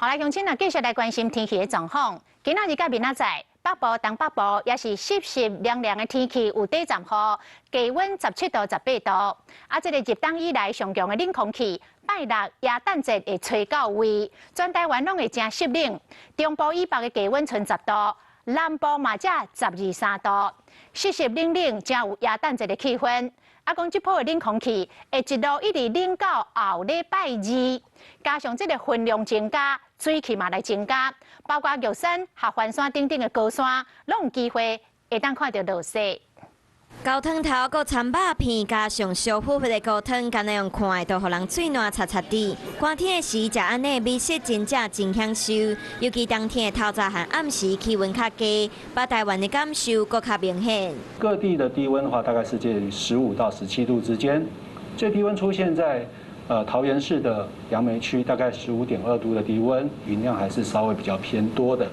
好來，鄉親啊，繼續來關心天氣的狀況。今仔日佮明仔載，北部、東北部也是濕濕涼涼的天氣，有短暫雨，低溫17度、18度。啊，這个入冬以來上強的冷空氣，拜六耶誕節會吹到位，全台灣攏會誠濕冷。中部以北的低溫賰10度，南部嘛才十二三度，濕濕冷冷，誠有耶誕節的氣氛。啊，講這波的冷空氣會一路一直冷到後禮拜二，加上這个雲量增加，水汽嘛來增加，包括玉山、合歡山等等的高山，攏有機會會當看著落雪。高湯頭閣摻肉片，加上燒乎乎的高湯，干焦用看的都予人喙瀾擦擦滴。寒天的時食按呢美食真正真享受，尤其冬天的透早和暗時氣溫較低，北台灣的感受閣較明顯。各地的低溫的話，大概是介於15到17度之間，最低溫出現在桃園市的楊梅區，大概15.2度的低溫，雲量還是稍微比較偏多的。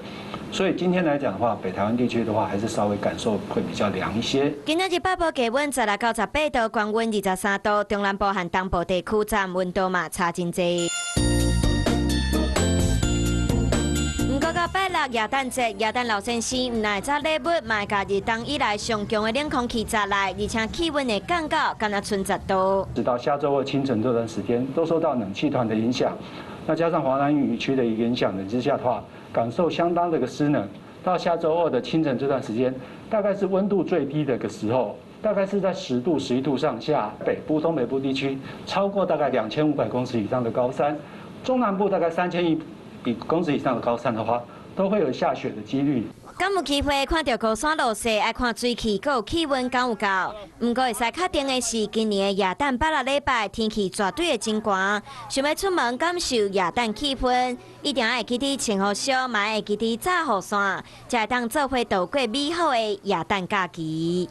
所以今天來講的話，北台灣地區的話，還是稍微感受會比較涼一些。今仔日北部低溫16到18度，高溫23度，中南部和東部地區早晚溫度嘛差真濟。毋過到拜六耶誕節，耶誕老先生毋但會紮禮物，嘛會共入冬以來上強的冷空氣襲來，而且氣溫會降到干焦賰10度。直到下週二清晨這段時間，都受到冷氣團的影響，那加上華南雨區的一個影響的之下的話，感受相當的個濕冷。到下週二的清晨這段時間，大概是溫度最低的個時候，大概是在10度、11度上下。北部、東北部地區超過大概2500公尺以上的高山，中南部大概3100公尺以上的高山的話，都會有下雪的幾率。敢有機會看著高山落雪，愛看水汽閣有氣溫敢有夠。毋過會使確定的是，今年的耶誕拜六禮拜天氣絕對會真寒。想欲出門感受耶誕氣氛，一定愛記得穿雨靴，嘛愛記得紮雨傘，才會當做伙度過美好的耶誕假期。